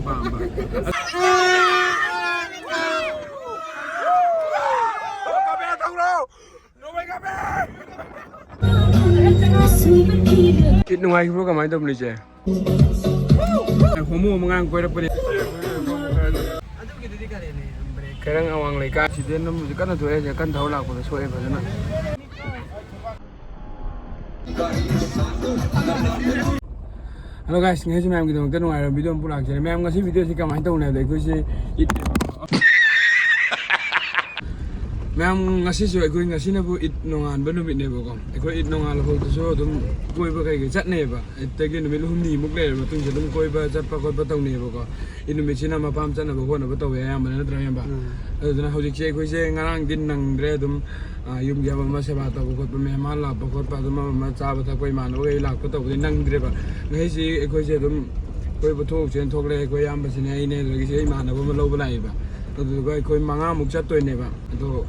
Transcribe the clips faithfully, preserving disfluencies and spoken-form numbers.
ꯄꯥꯝꯕ꯫ ꯏꯠ ꯅꯨꯡꯉꯥꯏꯈꯤꯕ꯭ꯔꯣ? ꯀꯃꯥꯏꯅ ꯇꯧꯕꯅꯣ ꯏꯆꯦ? ꯍꯣꯃꯣ ꯑꯃ ꯉꯥꯡ ꯀꯣꯏꯔꯛꯄꯅꯦ꯫ ꯈꯔꯪ ꯑꯋꯥꯡ ꯂꯩꯀꯥꯏ꯫ ꯁꯤꯗ ꯑꯗꯨꯝ ꯍꯧꯖꯤꯛ ꯀꯟꯅ ꯊꯣꯛꯑꯦ, ꯀꯟꯅ ꯊꯧꯔ ꯂꯥꯛꯄꯗ ꯁꯣꯛꯑꯦ ꯐꯖꯅ꯫ Hello guys, ꯉꯁꯤꯁꯨ ꯃꯌꯥꯝꯒꯤꯗꯃꯛꯇ ꯅꯨꯡꯉꯥꯏꯔꯕ video ꯑꯃ ꯄꯨꯔꯛꯆꯔꯦ꯫ ꯃꯌꯥꯝ, ꯉꯁꯤ video ꯁꯤ ꯀꯃꯥꯏꯅ ꯇꯧꯅꯤ ꯍꯥꯏꯕꯗ, ꯑꯩꯈꯣꯏꯁꯦ ꯏꯠ, ꯃꯌꯥꯝ, ꯉꯁꯤꯁꯨ ꯑꯩꯈꯣꯏ, ꯉꯁꯤꯅꯕꯨ ꯏꯠ ꯅꯣꯡꯉꯥꯟꯕ ꯅꯨꯃꯤꯠꯅꯦꯕꯀꯣ꯫ ꯑꯩꯈꯣꯏ ꯏꯠ ꯅꯣꯡꯉꯥꯜꯂ ꯐꯥꯎꯗꯁꯨ ꯑꯗꯨꯝ ꯀꯣꯏꯕ ꯀꯩꯀꯩ ꯆꯠꯅꯩꯌꯦꯕ꯫ ꯏꯠꯇꯒꯤ ꯅꯨꯃꯤꯠ ꯍꯨꯝꯅꯤꯃꯨꯛ ꯂꯩꯔꯕ ꯃꯇꯨꯡꯁꯤꯗ ꯑꯗꯨꯝ ꯀꯣꯏꯕ ꯆꯠꯄ ꯈꯣꯠꯄ ꯇꯧꯅꯩꯌꯦꯕꯀꯣ꯫ ꯏꯠ ꯅꯨꯃꯤꯠꯁꯤꯅ ꯃꯄꯥꯝ ꯆꯠꯅꯕ ꯍꯣꯠꯅꯕ ꯇꯧꯋꯦ ꯑꯌꯥꯝꯕꯅ, ꯅꯠꯇ꯭ꯔꯥ ꯏꯌꯥꯝꯕ? ꯎꯝ꯫ ꯑꯗꯨꯗꯨꯅ ꯍꯧꯖꯤꯛꯁꯦ ꯑꯩꯈꯣꯏꯁꯦ ꯉꯔꯥꯡꯗꯤ ꯅꯪꯗ꯭ꯔꯦ ꯑꯗꯨꯝ, ꯑ, ꯌꯨꯝꯒꯤ ꯑꯃ ꯑꯃ ꯁꯦꯕꯥ ꯇꯧꯕ ꯈꯣꯠꯄ, ꯃꯦꯍꯃꯥꯟ ꯂꯥꯛꯄ ꯈꯣꯠꯄ, ꯑꯗꯨꯝ ꯑꯃ ꯑꯃ ꯆꯥꯕ ꯊꯛꯄ, ꯏꯃꯥꯟꯅꯕꯈꯩ ꯂꯥꯛꯄ ꯇꯧꯕꯗꯤ ꯅꯪꯗ꯭ꯔꯦꯕ꯫ ꯉꯁꯤꯁꯤ ꯑꯩꯈꯣꯏꯁꯦ ꯑꯗꯨꯝ ꯀꯣꯏꯕ ꯊꯣꯛꯎꯁꯦꯅ ꯊꯣꯛꯂꯛꯑꯦ꯫ ꯑꯩꯈꯣꯏ ꯏꯌꯥꯝꯕꯁꯤꯅꯦ, ꯑꯩꯅꯦ, ꯑꯗꯨꯗꯒꯤꯁꯦ ꯏꯃꯥꯟꯅꯕ ꯑꯃ ꯂꯧꯕ ꯂꯥꯛꯏꯕ꯫ ꯑꯗꯨꯗꯨꯒ ꯑꯩꯈꯣꯏ ꯃꯉꯥꯃꯨꯛ ꯆꯠꯇꯣꯏꯅꯦꯕ꯫ ꯑꯗꯣ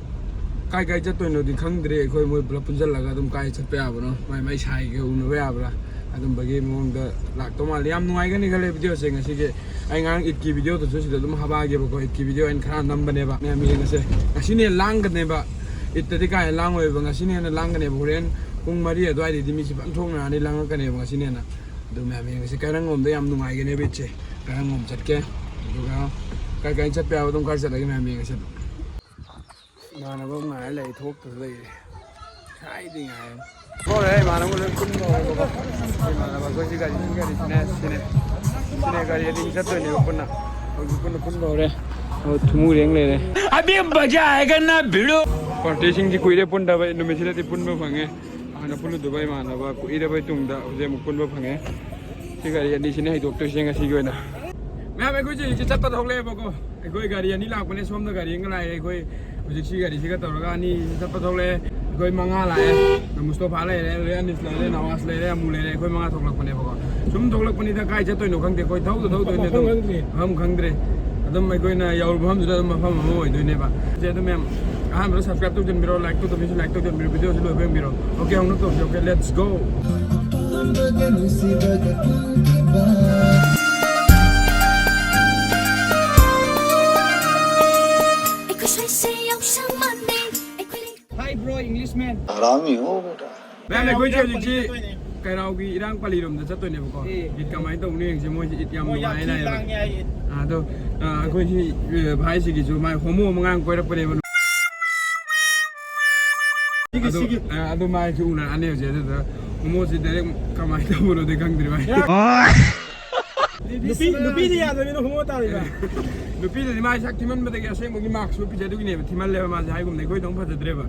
ꯀꯥꯏ ꯀꯥꯏ ꯆꯠꯇꯣꯏꯅꯣꯗꯤ ꯈꯪꯗ꯭ꯔꯤ꯫ ꯑꯩꯈꯣꯏ ꯃꯣꯏ ꯄꯨꯂꯞ ꯄꯨꯟꯁꯤꯜꯂꯒ ꯑꯗꯨꯝ ꯀꯥꯏ ꯆꯠꯄ ꯌꯥꯕꯅꯣ, ꯃꯥꯏ ꯃꯥꯏ ꯁꯥꯏꯒ ꯎꯅꯕ ꯌꯥꯕ꯭ꯔꯥ, ꯑꯗꯨꯝꯕꯒꯤ ꯃꯑꯣꯡꯗ ꯂꯥꯛꯇꯧ ꯃꯥꯜꯂꯤ꯫ ꯌꯥꯝ ꯅꯨꯡꯉꯥꯏꯒꯅꯤ ꯈꯜꯂꯦ video ꯁꯦ ꯉꯁꯤꯒꯤ꯫ ꯑꯩ ꯉꯔꯥꯡ ꯏꯠꯀꯤ video ꯗꯨꯁꯨ ꯁꯤꯗ ꯑꯗꯨꯝ ꯍꯥꯞꯄꯛꯑꯒꯦꯕꯀꯣ꯫ ꯏꯠꯀꯤ video ꯑꯩꯅ ꯈꯔ ꯅꯝꯕꯅꯦꯕ꯫ ꯃꯌꯥꯝ ꯌꯦꯡꯉꯁꯦ꯫ ꯉꯁꯤꯅ ꯍꯦꯟꯅ ꯂꯥꯡꯒꯅꯦꯕ꯫ ꯏꯠꯇꯗꯤ ꯀꯥ ꯍꯦꯟꯅ ꯂꯥꯡꯉꯣꯏꯕ꯫ ꯉꯁꯤꯅ ꯍꯦꯟꯅ ꯂꯥꯡꯒꯅꯦꯕ꯫ ꯍꯣꯔꯦꯟ ꯄꯨꯡ ꯃꯔꯤ ꯑꯗꯨꯋꯥꯏꯗꯩꯗꯤ ꯃꯤꯁꯦ ꯐꯖꯅ ꯊꯣꯛꯅꯔꯅꯤ, ꯂꯥꯡꯉꯛꯀꯅꯦꯕ ꯉꯁꯤꯅ ꯍꯦꯟꯅ꯫ ꯑꯗꯨ ꯃꯌꯥꯝ ꯌꯦꯡꯉꯁꯦ꯫ ꯀꯩꯔꯪꯂꯣꯝꯗ ꯌꯥꯝ ꯅꯨꯡꯉꯥꯏꯒꯅꯦꯕ ꯏꯠꯁꯦ꯫ ꯀꯩꯔꯪꯂꯣꯝ ꯆꯠꯀꯦ꯫ ꯑꯗꯨꯒ ꯀꯥꯏ ꯀꯥꯏ ꯆꯠꯄ ꯌꯥꯕ ꯑꯗꯨꯝ ꯈꯔ ꯆꯠꯂꯒꯦ, ꯃꯌꯥꯝ ꯌꯦꯡꯉꯁꯦ ꯑꯗꯨꯝ꯫ ꯏꯃꯥꯟꯅꯕ ꯑꯃ ꯉꯥꯏꯔ ꯂꯩ, ꯊꯣꯛꯇꯁꯨ ꯂꯩꯔꯦ꯫ ꯉꯁꯥꯏꯗꯤ ꯉꯥꯏꯔꯦ꯫ ꯊꯣꯛꯂꯦ, ꯏꯃꯥꯟꯅꯕ ꯂꯣꯏ ꯄꯨꯟꯕ ꯍꯧꯔꯦꯕꯀꯣ꯫ ꯏꯃꯥꯟꯅꯕ ꯑꯩꯈꯣꯏ ꯁꯤ ꯒꯥꯔꯤ, ꯁꯤ ꯒꯥꯔꯤꯁꯤꯅꯦ, ꯁꯤꯅꯦ꯫ ꯁꯤꯅꯦ ꯒꯥꯔꯤ ꯑꯅꯤ ꯆꯠꯇꯣꯏꯅꯦꯕ ꯄꯨꯟꯅ꯫ ꯍꯧꯖꯤꯛ ꯄꯨꯟꯅ ꯄꯨꯟꯕ ꯍꯧꯔꯦ꯫ ꯑꯣ, ꯊꯨꯝꯃꯨ ꯔꯦꯡ ꯂꯩꯔꯦ꯫ ꯑꯕꯤ ꯃꯖꯥ ꯑꯥꯌꯦꯒꯥ ꯅ ꯚꯤꯗꯨ꯫ Party ꯁꯤꯡꯁꯤ ꯀꯨꯏꯔꯦ ꯄꯨꯟꯗꯕ, ꯅꯨꯃꯤꯠꯁꯤꯗꯗꯤ ꯄꯨꯟꯕ ꯐꯪꯉꯦ꯫ ꯍꯥꯟꯅ ꯄꯨꯜꯂꯨꯗꯕ ꯏꯃꯥꯟꯅꯕ ꯀꯨꯏꯔꯕꯩ ꯇꯨꯡꯗ ꯍꯧꯖꯤꯛ ꯑꯃꯨꯛ ꯄꯨꯟꯕ ꯐꯪꯉꯦ꯫ ꯁꯤ ꯒꯥꯔꯤ ꯑꯅꯤꯁꯤꯅꯦ ꯍꯩꯗꯣꯛꯇꯣꯏꯁꯦ ꯉꯁꯤꯒꯤ ꯑꯣꯏꯅ꯫ ꯃꯌꯥꯝ, ꯑꯩꯈꯣꯏꯁꯦ ꯍꯧꯖꯤꯛꯁꯦ ꯆꯠꯄ ꯊꯣꯛꯂꯛꯑꯦꯕꯀꯣ꯫ ꯑꯩꯈꯣꯏ ꯒꯥꯔꯤ ꯑꯅꯤ ꯂꯥꯛꯄꯅꯦ, ꯁꯣꯝꯗ ꯒꯥꯔꯤ ꯑꯃꯒ ꯂꯥꯛꯑꯦ꯫ ꯑꯩꯈꯣꯏ ꯍꯧꯖꯤꯛ ꯁꯤ ꯒꯥꯔꯤꯁꯤꯒ ꯇꯧꯔꯒ ꯑꯅꯤ ꯆꯠꯄ ꯊꯣꯛꯂꯛꯑꯦ꯫ ꯑꯩꯈꯣꯏ ꯃꯉꯥ ꯂꯥꯛꯑꯦ꯫ ꯃꯨꯁꯇꯣꯐꯥ ꯂꯩꯔꯦ, ꯑꯗꯩ ꯑꯅꯤꯁ ꯂꯩꯔꯦ, ꯅꯋꯥꯖ ꯂꯩꯔꯦ, ꯑꯃꯨ ꯂꯩꯔꯦ꯫ ꯑꯩꯈꯣꯏ ꯃꯉꯥ ꯊꯣꯛꯂꯛꯄꯅꯦꯕꯀꯣ꯫ ꯁꯨꯝ ꯊꯣꯛꯂꯛꯄꯅꯤꯗ, ꯀꯥꯏ ꯆꯠꯇꯣꯏꯅꯣ ꯈꯪꯗꯦ꯫ ꯑꯩꯈꯣꯏ ꯊꯧꯗ ꯊꯧꯗꯣꯏꯅꯦ ꯑꯗꯨꯝ꯫ ꯃꯐꯝ ꯈꯪꯗ꯭ꯔꯤ꯫ ꯃꯐꯝ ꯈꯪꯗ꯭ꯔꯦ꯫ ꯑꯗꯨꯝ ꯑꯩꯈꯣꯏꯅ ꯌꯧꯔꯨꯕ ꯃꯐꯝꯗꯨꯗ ꯑꯗꯨꯝ ꯃꯐꯝ ꯑꯃ ꯑꯣꯏꯗꯣꯏꯅꯦꯕ꯫ ꯁꯦ ꯑꯗꯨꯝ ꯃꯌꯥꯝ, ꯑꯍꯥꯟꯕꯗ subscribe ꯇꯧꯖꯟꯕꯤꯔꯣ, like ꯇꯧꯗꯕꯤꯁꯨ like ꯇꯧꯖꯟꯕꯤꯔꯣ, video ꯁꯤ ꯂꯣꯏꯕ ꯌꯦꯡꯕꯤꯔꯣ꯫ Okay, ꯍꯧꯅ ꯇꯧꯁꯤ꯫ Okay, let's go꯫ Englishman. ꯍꯔꯥꯃꯤ ꯍꯣ ꯕꯦꯇꯥ꯫ ꯃꯌꯥꯝ, ꯑꯩꯈꯣꯏꯁꯦ ꯍꯧꯖꯤꯛꯁꯤ ꯀꯩꯔꯥꯎꯒꯤ ꯏꯔꯥꯡ ꯄꯜꯂꯤꯔꯣꯝꯗ ꯆꯠꯇꯣꯏꯅꯦꯕꯀꯣ꯫ ꯑꯦ꯫ ꯏꯠ ꯀꯃꯥꯏꯅ ꯇꯧꯅꯤ ꯌꯦꯡꯁꯤ꯫ ꯃꯣꯏꯁꯦ ꯏꯠ ꯌꯥꯝ ꯃꯣꯏ ꯌꯥꯝ ꯅꯨꯡꯉꯥꯏ ꯊꯤ ꯍꯥꯏꯅ ꯍꯥꯏꯕ꯫ ꯂꯥꯡꯉꯦ ꯍꯥꯏ ꯏꯠ꯫ ꯑꯥ, ꯑꯗꯣ, ꯑꯥ, ꯑꯩꯈꯣꯏꯁꯤ, ꯑꯦ, ꯚꯥꯏꯁꯤꯒꯤꯁꯨ ꯃꯥꯏ ꯍꯣꯃꯣ ꯑꯃ ꯑꯉꯥꯡ ꯀꯣꯏꯔꯛꯄꯅꯦꯕ꯫ ꯁꯤꯒꯤ, ꯑꯗꯨ, ꯁꯤꯒꯤ꯫ ꯑꯥ, ꯑꯗꯨ ꯃꯥꯏꯁꯨ ꯎꯅꯔꯛꯑꯅꯤ ꯍꯧꯖꯤꯛ꯫ ꯑꯗꯨꯗ ꯍꯣꯃꯣꯁꯤ direct ꯀꯃꯥꯏꯅ ꯇꯧꯕꯅꯣꯗꯤ ꯈꯪꯗ꯭ꯔꯤ ꯚꯥꯏ꯫ ꯅꯨꯄꯤ, ꯅꯨꯄꯤꯗꯤ ꯌꯥꯗꯕꯅꯤꯅ ꯍꯣꯃꯣ ꯇꯥꯔꯤꯕ꯫ ꯅꯨꯄꯤꯗꯗꯤ ꯃꯥꯏ ꯁꯛ ꯊꯤꯃꯟꯕꯗꯒꯤ ꯑꯁꯦꯡꯕꯒꯤ ꯃꯥꯛꯁ ꯎꯞꯄꯤꯁꯦ ꯑꯗꯨꯒꯤꯅꯦꯕ꯫ ꯊꯤꯃꯜꯂꯦꯕ ꯃꯥꯁꯦ ꯍꯥꯏꯒꯨꯝꯅ ꯑꯩꯈꯣꯏꯗꯧ ꯐꯖꯗ꯭ꯔꯦꯕ꯫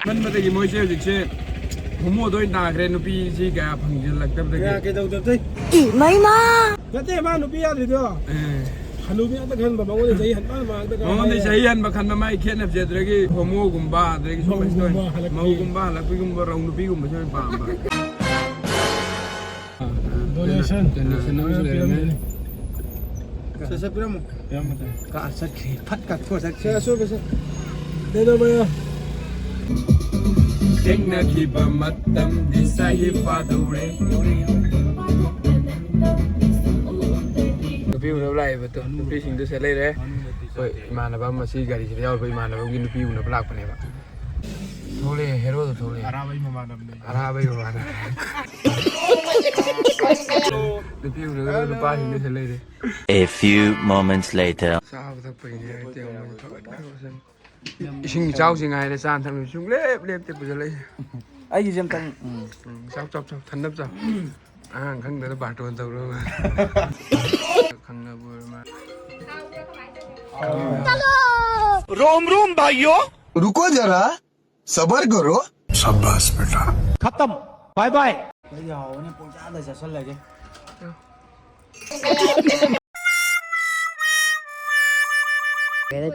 ꯃꯟꯕꯗꯒꯤ ꯃꯣꯏꯁꯦ ꯍꯧꯖꯤꯛꯁꯦ ꯍꯣꯃꯣꯗ ꯑꯣꯏꯅ ꯇꯥꯈ꯭ꯔꯦ, ꯅꯨꯄꯤꯁꯤ ꯀꯌꯥ ꯐꯪꯖꯤꯜꯂꯛꯇꯕꯗꯒꯤ꯫ ꯀꯌꯥ ꯀꯩꯗꯧꯗꯕꯗꯩ? ꯏꯃꯩꯃ! ꯅꯠꯇꯦ, ꯃꯥ ꯅꯨꯄꯤ ꯌꯥꯗ꯭ꯔꯤꯗꯣ꯫ ꯑꯦ꯫ ꯍꯅꯨꯕꯤ ꯉꯥꯛꯇ ꯈꯟꯕ, ꯃꯉꯣꯟꯗ ꯆꯍꯤ ꯍꯟꯕ ꯉꯥꯛꯇ ꯈꯟꯕ꯫ ꯃꯉꯣꯟꯗ ꯆꯍꯤ ꯍꯟꯕ ꯈꯟꯕ, ꯃꯥꯒꯤ ꯈꯦꯠꯅꯕꯁꯦ ꯑꯗꯨꯗꯒꯤ ꯍꯣꯃꯣꯒꯨꯝꯕ, ꯑꯗꯨꯗꯒꯤ ꯁꯨꯝꯕꯁꯤꯗ ꯑꯣꯏꯅ ꯃꯧꯒꯨꯝꯕ ꯍꯜꯂꯛꯄꯤ꯫ ꯃꯧꯒꯨꯝꯕ ꯍꯜꯂꯛꯄꯤꯒꯨꯝꯕ, ꯔꯧ ꯅꯨꯄꯤꯒꯨꯝꯕꯁꯦ ꯑꯣꯏꯅ ꯄꯥꯝꯕ꯫ Donation꯫ Donation ꯑꯃꯁꯨ ꯂꯩꯔꯝꯃꯦ꯫ ꯁꯦ, ꯁꯦ, ꯄꯤꯔꯝꯃꯣ꯫ ꯄꯤꯔꯝꯃꯣ, ꯁꯦ꯫ ꯀꯥ ꯆꯠꯈ꯭ꯔꯦ꯫ ꯐꯠ ꯀꯛꯊꯣꯛꯑ ꯆꯠꯈ꯭ꯔꯦ꯫ ꯁꯦ, ꯑꯁꯣꯏꯕꯁꯦ꯫ ꯗꯦꯗꯣ ꯃꯌꯥ꯫ ꯊꯦꯡꯅꯈꯤꯕ ꯃꯇꯝꯗꯤ ꯆꯍꯤ ꯐꯥꯗꯧꯔꯦ꯫ ꯅꯨꯄꯤ ꯎꯅꯕ ꯂꯥꯛꯏꯕꯗꯣ, ꯅꯨꯄꯤꯁꯤꯡꯗꯨ ꯁꯤꯗ ꯂꯩꯔꯦ꯫ ꯑꯩꯈꯣꯏ ꯏꯃꯥꯟꯅꯕ ꯑꯃ, ꯁꯤ ꯒꯥꯔꯤꯁꯤꯗ ꯌꯥꯎꯔꯤꯕ ꯏꯃꯥꯟꯅꯕ ꯑꯃꯒꯤ ꯅꯨꯄꯤ ꯎꯅꯕ ꯂꯥꯛꯄꯅꯦꯕ꯫ ꯊꯣꯛꯂꯛꯑꯦ, ꯍꯦꯔꯣꯗꯣ ꯊꯣꯛꯂꯛꯑꯦ꯫ ꯑꯔꯥꯕꯒꯤ ꯃꯃꯥꯟꯅꯕꯅꯦ꯫ ꯑꯔꯥꯕꯒꯤ ꯃꯃꯥꯟꯅꯕ꯫ ꯅꯨꯄꯤ ꯎꯅꯒꯗꯕ ꯅꯨꯄꯥꯁꯤꯡꯗꯨ ꯁꯤꯗ ꯂꯩꯔꯦ꯫ A few moments later. ꯆꯥꯕ ꯊꯛꯄꯒꯤꯅꯦ ꯍꯥꯏꯔꯗꯤ ꯑꯃꯨꯛ ꯊꯣꯛꯂꯛꯑꯦ꯫ ꯏꯁꯤꯡ ꯏꯆꯥꯎꯁꯤ ꯉꯥꯏꯔꯦ, ꯆꯥ ꯊꯛꯅꯕ ꯁꯨꯡꯂꯦꯞ ꯂꯦꯞꯇꯦ ꯄꯨꯁꯜꯂꯛꯏꯁꯦ꯫ ꯑꯩꯒꯤꯁꯦ ꯑꯝꯇꯪ, ꯎꯝ꯫ ꯎꯝ, ꯆꯥꯎ, ꯆꯥꯎ, ꯆꯥꯎ, ꯊꯟꯅꯕ ꯆꯥꯎ꯫ ꯑꯉꯥꯡ ꯈꯪꯗꯅ ꯕꯥꯔꯇꯣꯟ ꯇꯧꯔꯒ꯫ ꯈꯪꯅꯕ ꯑꯣꯏꯔ ꯃꯥꯜꯂꯦ꯫ रोम रोम भाइयों। रुको जरा, सबर करो। शाबाश बेटा। खत्म। Bye bye. ꯑꯩꯗꯤ ꯍꯥꯎꯕꯅꯦ, ꯄꯨꯡꯆꯥꯗ ꯆꯥꯁꯤꯜꯂꯒꯦ꯫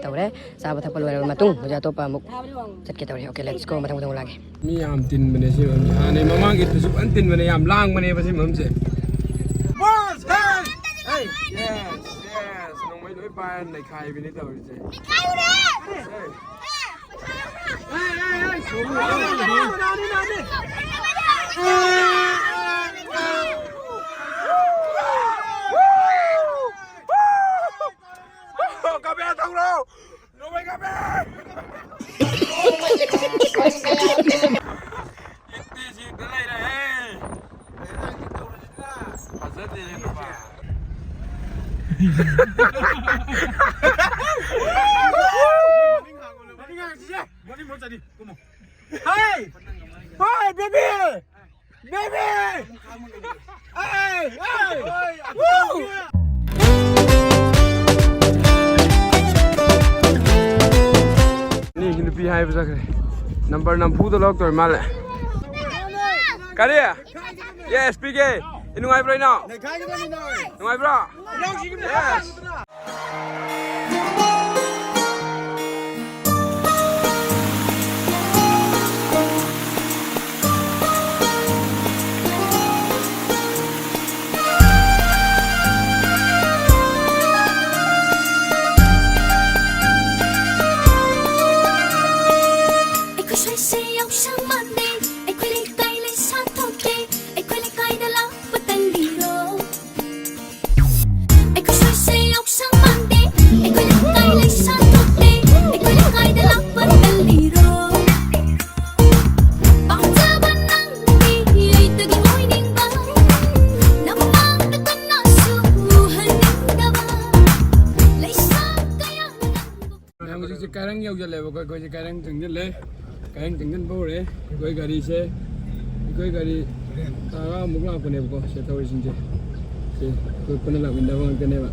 ꯇꯧꯔꯦ꯫ ꯆꯥꯕ ꯊꯛꯄ ꯂꯣꯏꯔꯕ ꯃꯇꯨꯡ ꯍꯧꯖꯤꯛ ꯑꯇꯣꯞꯄ ꯑꯃꯨꯛ ꯆꯠꯀꯦ ꯇꯧꯔꯤ꯫ Okay, let's go꯫ ꯃꯊꯪ ꯃꯊꯪ ꯂꯥꯛꯀꯦ꯫ ꯃꯤ ꯌꯥꯝ ꯇꯤꯟꯕꯅꯦ ꯁꯤ ꯃꯐꯝꯁꯦ꯫ ꯍꯥꯟꯅꯩ ꯃꯃꯥꯡꯒꯤꯗꯨꯁꯨ ꯐꯖꯅ ꯇꯤꯟꯕꯅꯦ, ꯌꯥꯝ ꯂꯥꯡꯕꯅꯦꯕ ꯁꯤ ꯃꯐꯝꯁꯦ꯫ Yes, yes, ꯅꯣꯡꯃꯩ ꯂꯣꯏ ꯄꯥꯏꯔ ꯅꯩꯈꯥꯏꯕꯤꯅꯦ ꯇꯧꯔꯤꯁꯦ꯫ ꯅꯩꯈꯥꯏꯔꯦ! ꯍꯦ꯫ ꯀꯥꯞꯄꯦ, ꯊꯧꯔꯣ! ꯅꯣꯡꯃꯩ ꯀꯥꯞꯄꯦ! Hey! Hey, baby! Baby! Hey! Hey! Woo! ꯅꯤꯒꯤ ꯅꯨꯄꯤ ꯍꯥꯏꯕ ꯆꯠꯈ꯭ꯔꯦ꯫ ꯅꯝꯕꯔ ꯅꯝꯐꯨꯗ ꯂꯧꯔꯛꯇꯣꯏ ꯃꯥꯜꯂꯦ꯫ ꯀꯔꯤ? Yes, ꯄꯤꯒꯦ꯫ ꯅꯨꯡꯉꯥꯏꯕ꯭ꯔꯣ, ꯏꯅꯥꯎ? ꯅꯨꯡꯉꯥꯏꯕ꯭ꯔꯣ? Yes꯫ ꯑꯩꯈꯣꯏ ꯁ꯭ꯋꯥꯏꯁꯦ ꯌꯥꯎꯁꯪ ꯃꯥꯟꯗꯦ, ꯑꯩꯈꯣꯏ ꯂꯩꯀꯥꯏ ꯂꯩꯁꯥ ꯊꯣꯛꯇꯦ, ꯑꯩꯈꯣꯏ ꯂꯩꯀꯥꯏꯗ ꯂꯥꯛꯄ ꯇꯜꯂꯤꯔꯣ? ꯑꯩꯈꯣꯏ ꯁ꯭ꯋꯥꯏꯁꯦ ꯌꯥꯎꯁꯪ ꯃꯥꯟꯗꯦ, ꯑꯩꯈꯣꯏ ꯂꯩꯀꯥꯏ ꯂꯩꯁꯥ ꯊꯣꯛꯇꯦ, ꯑꯩꯈꯣꯏ ꯂꯩꯀꯥꯏꯗ ꯂꯥꯛꯄ ꯇꯜꯂꯤꯔꯣ? ꯄꯥꯝꯖꯕ ꯅꯪꯗꯤ ꯑꯩꯇꯒꯤ ꯑꯣꯏꯅꯤꯡꯕ, ꯅꯃꯥꯡꯗ ꯀꯅꯥꯁꯨ ꯎꯍꯟꯅꯤꯡꯗꯕ, ꯂꯩꯁꯥ ꯀꯌꯥꯅ ꯅꯪꯕꯨ ꯃꯌꯥꯝ, ꯍꯧꯖꯤꯛꯁꯦ ꯀꯥꯏꯔꯪ ꯌꯧꯁꯜꯂꯦꯕꯀꯣ꯫ ꯑꯩꯈꯣꯏꯁꯦ ꯀꯥꯏꯔꯪ ꯆꯪꯁꯤꯜꯂꯦ꯫ ꯀꯥꯏꯔꯪ ꯆꯪꯁꯤꯟꯕ ꯍꯧꯔꯦ꯫ ꯑꯩꯈꯣꯏ ꯒꯥꯔꯤꯁꯦ, ꯑꯩꯈꯣꯏ ꯒꯥꯔꯤ ꯇꯔꯥꯃꯨꯛ ꯂꯥꯛꯄꯅꯦꯕꯀꯣ ꯁꯤꯗ ꯊꯧꯔꯤꯁꯤꯡꯁꯦ꯫ ꯁꯤ ꯑꯩꯈꯣꯏ ꯄꯨꯟꯅ ꯂꯥꯛꯃꯤꯟꯅꯕ ꯉꯥꯛꯇꯅꯦꯕ꯫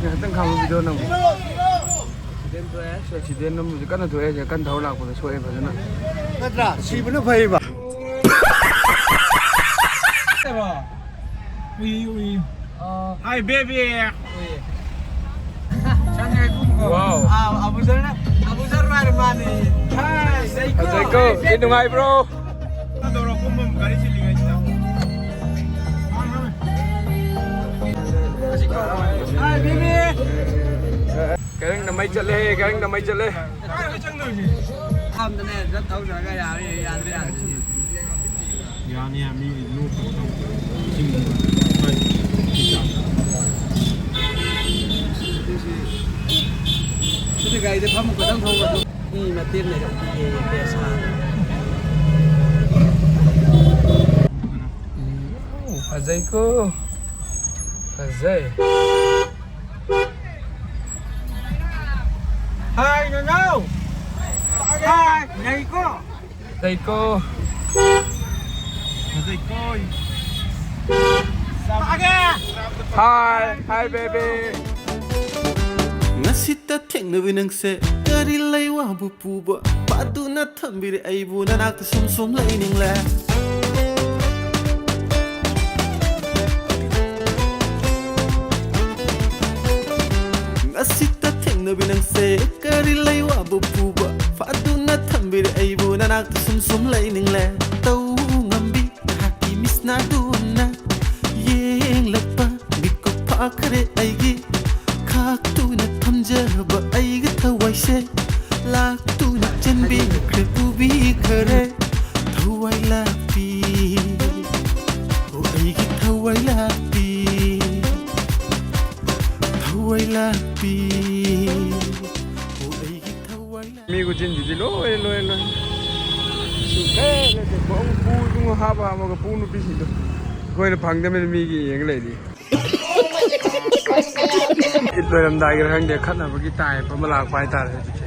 ꯉꯥꯏꯍꯥꯛꯇꯪ ꯈꯥꯝꯃꯣ, video ꯅꯝꯒꯦ꯫ Accident ꯊꯣꯛꯑꯦ, accident ꯑꯃꯁꯨ ꯀꯟꯅ ꯊꯣꯛꯑꯦ, ꯁꯤꯗ ꯀꯟꯅ ꯊꯧꯔ ꯂꯥꯛꯄꯗ ꯁꯣꯛꯑꯦ ꯐꯖꯅ꯫ ꯅꯠꯇ꯭ꯔꯥ? ꯁꯤꯕꯅ ꯐꯩꯕ꯫ ꯎꯏ, ꯎꯏ꯫ Hi, baby. Wow. ꯑꯥ, ꯑꯕꯨꯖꯔꯅ, ꯑꯕꯨꯖꯔ ꯃꯥꯅꯤ, ꯃꯥꯅꯤ꯫ Hi, ꯐꯖꯩꯀꯣ? ꯁꯤ ꯅꯨꯡꯉꯥꯏꯕ꯭ꯔꯣ? ꯇꯧꯔꯣ, ꯀꯨꯝꯕ ꯒꯥꯔꯤ ꯆꯤꯜꯂꯤꯉꯩꯁꯤꯗ꯫ Hi, baby. ꯀꯔꯪꯅ ꯃꯩ ꯆꯠꯂꯦ, ꯀꯔꯪꯅ ꯃꯩ ꯆꯠꯂꯦ꯫ ꯀꯥꯏꯗ ꯆꯪꯗꯣꯏꯁꯦ? ꯌꯥꯝꯗꯅꯦ ꯆꯠ ꯊꯧꯗ꯭ꯔꯒ ꯌꯥꯔꯦ, ꯌꯥꯗ꯭ꯔꯦ, ꯌꯥꯗ꯭ꯔꯦ꯫ ꯌꯥꯅꯤ, ꯌꯥꯅꯤ, ꯂꯣꯛ ꯁꯤꯗꯤ ꯒꯥꯔꯤꯗ ꯐꯝꯃ ꯈꯛꯇꯪ ꯊꯧꯕ ꯑꯗꯨ꯫ ꯃꯤ ꯃꯇꯦꯛ ꯂꯩꯔꯝꯗꯤꯌꯦ ꯄꯦꯁꯥ꯫ ꯎꯝ, ꯐꯖꯩꯀꯣ꯫ ꯐꯖꯩ꯫ ꯍꯥꯏ ꯅꯅꯥꯎ꯫ ꯍꯥꯏ ꯅꯩꯀꯣ꯫ ꯐꯖꯩꯀꯣ꯫ ꯐꯖꯩꯀꯣ꯫ ꯍꯥꯏ ꯍꯥꯏ ꯕꯦꯕꯤ꯫ ꯉꯁꯤꯇ ꯊꯦꯡꯅꯕꯤ ꯅꯪꯁꯦ ꯀꯔꯤ ꯂꯩ ꯋꯥꯕꯨ ꯄꯨꯕ ꯄꯥꯗꯨꯅ ꯊꯝꯕꯤꯔꯦ ꯑꯩꯕꯨ ꯅꯅꯥꯛꯇ ꯁꯨꯝ ꯁꯨꯝ ꯂꯩꯅꯤꯡꯂꯦ꯫ ꯉꯁꯤꯇ ꯊꯦꯡꯅꯕꯤ ꯅꯪꯁꯦ ꯀꯔꯤ ꯂꯩ ꯋꯥꯕꯨ ꯄꯨꯕ ꯐꯥꯗꯨꯅ ꯊꯝꯕꯤꯔꯦ ꯑꯩꯕꯨ ꯅꯅꯥꯛꯇ ꯁꯨꯝ ꯁꯨꯝ ꯂꯩꯅꯤꯡꯂꯦ꯫ ꯇꯧ ꯉꯝꯕꯤ ꯅꯍꯥꯛꯀꯤ ꯃꯤꯁꯅꯥꯗꯨꯅ ꯌꯦꯡꯂꯛꯄ ꯃꯤꯀꯨꯞ ꯐꯥꯈ꯭ꯔꯦ ꯑꯩꯒꯤ ꯈꯥꯛꯇꯨꯅ ꯊꯝꯖꯕ ꯑꯩꯒꯤ ꯊꯋꯥꯏꯁꯦ ꯂꯥꯛꯇꯨꯅ ꯆꯦꯟꯕꯤꯈ꯭ꯔꯦ ꯄꯨꯕꯤꯈ꯭ꯔꯦ ꯊꯋꯥꯏ ꯂꯥꯛꯄꯤ꯫ ꯑꯣ ꯑꯩꯒꯤ ꯊꯋꯥꯏ ꯂꯥꯛꯄꯤ꯫ ꯊꯋꯥꯏ ꯂꯥꯛꯄꯤ꯫ ꯑꯣ ꯑꯩꯒꯤ ꯊꯋꯥꯏ ꯂꯥꯛꯄꯤ꯫ ꯃꯤ ꯈꯨꯆꯤꯟꯁꯤꯗꯤ ꯂꯣꯏꯔꯦ, ꯂꯣꯏꯔꯦ, ꯂꯣꯏꯔꯦ꯫ ꯁꯨꯡꯂꯦꯞ ꯂꯦꯞꯇꯦ꯫ ꯈꯣꯡ ꯄꯨ ꯏꯕꯨꯡꯉꯣ ꯍꯥꯞꯄ ꯍꯥꯞꯄꯒ ꯄꯨ ꯅꯨꯄꯤꯁꯤꯡꯗꯣ꯫ ꯑꯩꯈꯣꯏꯅ ꯐꯪꯗꯕꯅꯤꯅ ꯃꯤꯒꯤ ꯌꯦꯡꯉ ꯂꯩꯔꯤ꯫ ꯏꯠ ꯂꯣꯏꯔꯝꯗꯥꯏꯒꯤꯔ ꯈꯪꯗꯦ, ꯈꯠꯅꯕꯒꯤ type ꯑꯃ ꯂꯥꯛꯄ ꯍꯥꯏꯇꯥꯔꯦ ꯍꯧꯖꯤꯛꯁꯦ꯫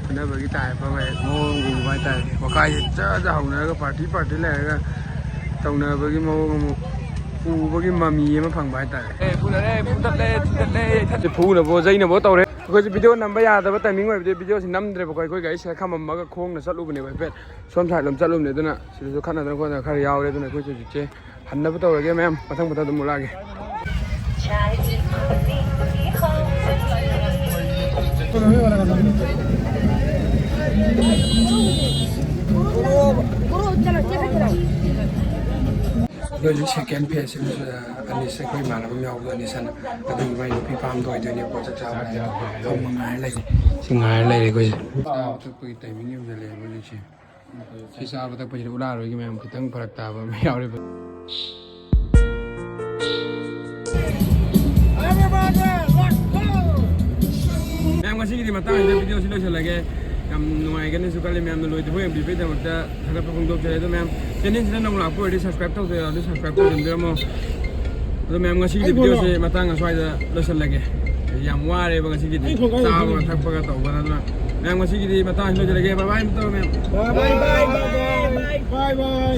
ꯈꯠꯅꯕꯒꯤ type ꯑꯃ ꯍꯦꯛ ꯃꯑꯣꯡ ꯎꯕ ꯍꯥꯏꯇꯥꯔꯦ꯫ ꯋꯥꯈꯥꯏꯁꯦ ꯖꯔ ꯖꯔ ꯍꯧꯅꯔꯒ party party ꯂꯩꯔꯒ ꯇꯧꯅꯕꯒꯤ ꯃꯑꯣꯡ ꯑꯃ ꯎꯕꯒꯤ ꯃꯃꯤ ꯑꯃ ꯐꯪꯕ ꯍꯥꯏꯇꯥꯔꯦ꯫ ꯑꯦ, ꯐꯨꯅꯔꯦ, ꯐꯨꯗꯠꯂꯦ, ꯊꯤꯗꯠꯂꯦ, ꯊꯠ-, ꯐꯨꯅꯕꯣ ꯆꯩꯅꯕꯣ ꯇꯧꯔꯦ꯫ ꯑꯩꯈꯣꯏꯁꯦ video ꯅꯝꯕ ꯌꯥꯗꯕ timing ꯑꯣꯏꯕꯗꯤ videoꯁꯤ ꯅꯝꯗ꯭ꯔꯦꯕꯀꯣ꯫ ꯑꯩꯈꯣꯏ ꯒꯥꯔꯤ ꯁꯤꯗ ꯈꯥꯝꯃꯝꯃꯒ ꯈꯣꯡꯅ ꯆꯠꯂꯨꯕꯅꯦꯕ ꯍꯥꯏꯐꯦꯠ꯫ ꯁꯣꯝ side ꯂꯣꯝ ꯆꯠꯂꯨꯕꯅꯦ꯫ ꯑꯗꯨꯅ ꯁꯤꯗꯁꯨ ꯈꯠꯅꯗꯅ ꯈꯣꯠꯇꯅ ꯈꯔ ꯌꯥꯎꯔꯦ꯫ ꯑꯗꯨꯅ ꯑꯩꯈꯣꯏꯁꯨ ꯍꯧꯖꯤꯛꯁꯦ ꯍꯟꯅꯕ ꯇꯧꯔꯒꯦ ꯃꯌꯥꯝ꯫ ꯃꯊꯪ ꯃꯊꯪ ꯑꯗꯨꯝ ꯎꯠꯂꯛꯑꯒꯦ꯫ ꯑꯩꯈꯣꯏ ꯍꯧꯖꯤꯛ second phase ꯑꯃꯁꯨ ꯑꯅꯤꯁ, ꯑꯩꯈꯣꯏ ꯏꯃꯥꯟꯅꯕ ꯑꯃ ꯌꯥꯎꯕꯗꯣ, ꯑꯅꯤꯁ ꯍꯥꯏꯅ, ꯑꯗꯨꯒꯤ ꯃꯥꯏ ꯅꯨꯄꯤ ꯐꯥꯝꯗ ꯑꯣꯏꯗꯣꯏꯅꯦꯕꯀꯣ꯫ ꯆꯥꯛ ꯆꯥꯕ ꯍꯥꯏꯅ ꯐꯝꯃ ꯉꯥꯏꯔ ꯂꯩꯔꯦ꯫ ꯁꯤ ꯉꯥꯏꯔ ꯂꯩꯔꯦ ꯑꯩꯈꯣꯏꯁꯦ꯫ ꯆꯥꯕ ꯊꯛꯄꯒꯤ ꯇꯥꯏꯃꯤꯡ ꯌꯧꯁꯜꯂꯛꯑꯦꯕ ꯍꯧꯖꯤꯛꯁꯦ꯫ ꯁꯤ ꯆꯥꯕ ꯊꯛꯄꯁꯤꯗ ꯎꯂꯥꯔꯣꯏꯒꯤ ꯃꯌꯥꯝ ꯈꯤꯇꯪ ꯐꯔꯛ ꯇꯥꯕ ꯑꯃ ꯌꯥꯎꯔꯤꯕ꯫ ꯃꯌꯥꯝ, ꯉꯁꯤꯒꯤꯗꯤ ꯃꯇꯥꯡꯁꯤꯗ ꯚꯤꯗꯤꯑꯣꯁꯤ ꯂꯣꯏꯁꯤꯜꯂꯒꯦ꯫ ꯌꯥꯝ ꯅꯨꯡꯉꯥꯏꯒꯅꯤꯁꯨ ꯈꯜꯂꯤ, ꯃꯌꯥꯝꯅ ꯂꯣꯏꯗ꯭ꯔꯤꯐꯥꯎ ꯌꯦꯡꯕꯤꯕꯒꯤꯗꯃꯛꯇ ꯊꯥꯒꯠꯄ ꯐꯣꯡꯗꯣꯛꯆꯔꯤ꯫ ꯑꯗꯣ ꯃꯌꯥꯝ, ꯆꯦꯅꯦꯜꯁꯤꯗ ꯅꯧꯅ ꯂꯥꯛꯄ ꯑꯣꯏꯔꯗꯤ ꯁꯕꯁꯀ꯭ꯔꯥꯏꯕ ꯇꯧꯗ ꯌꯥꯎꯔꯗꯤ ꯁꯕꯁꯀ꯭ꯔꯥꯏꯕ ꯇꯧꯁꯤꯟꯕꯤꯔꯝꯃꯣ꯫ ꯑꯗꯣ ꯃꯌꯥꯝ, ꯉꯁꯤꯒꯤꯗꯤ ꯚꯤꯗꯤꯑꯣꯁꯦ ꯃꯇꯥꯡ ꯑꯁ꯭ꯋꯥꯏꯗ ꯂꯣꯏꯁꯤꯜꯂꯒꯦ꯫ ꯌꯥꯝ ꯋꯥꯔꯦꯕ ꯉꯁꯤꯒꯤꯗꯤ, ꯆꯥꯕꯒ ꯊꯛꯄꯒ ꯇꯧꯕꯅ꯫ ꯑꯗꯨꯅ ꯃꯌꯥꯝ, ꯉꯁꯤꯒꯤꯗꯤ ꯃꯇꯥꯡ ꯑꯁꯤ ꯂꯣꯏꯁꯤꯜꯂꯒꯦ꯫ ꯕꯥꯏ ꯕꯥꯏ ꯇꯧꯔꯣ ꯃꯌꯥꯝ꯫ ꯕꯥꯏ ꯕꯥꯏ, ꯕꯥꯏ ꯕꯥꯏ꯫ ꯕꯥꯏ ꯕꯥꯏ꯫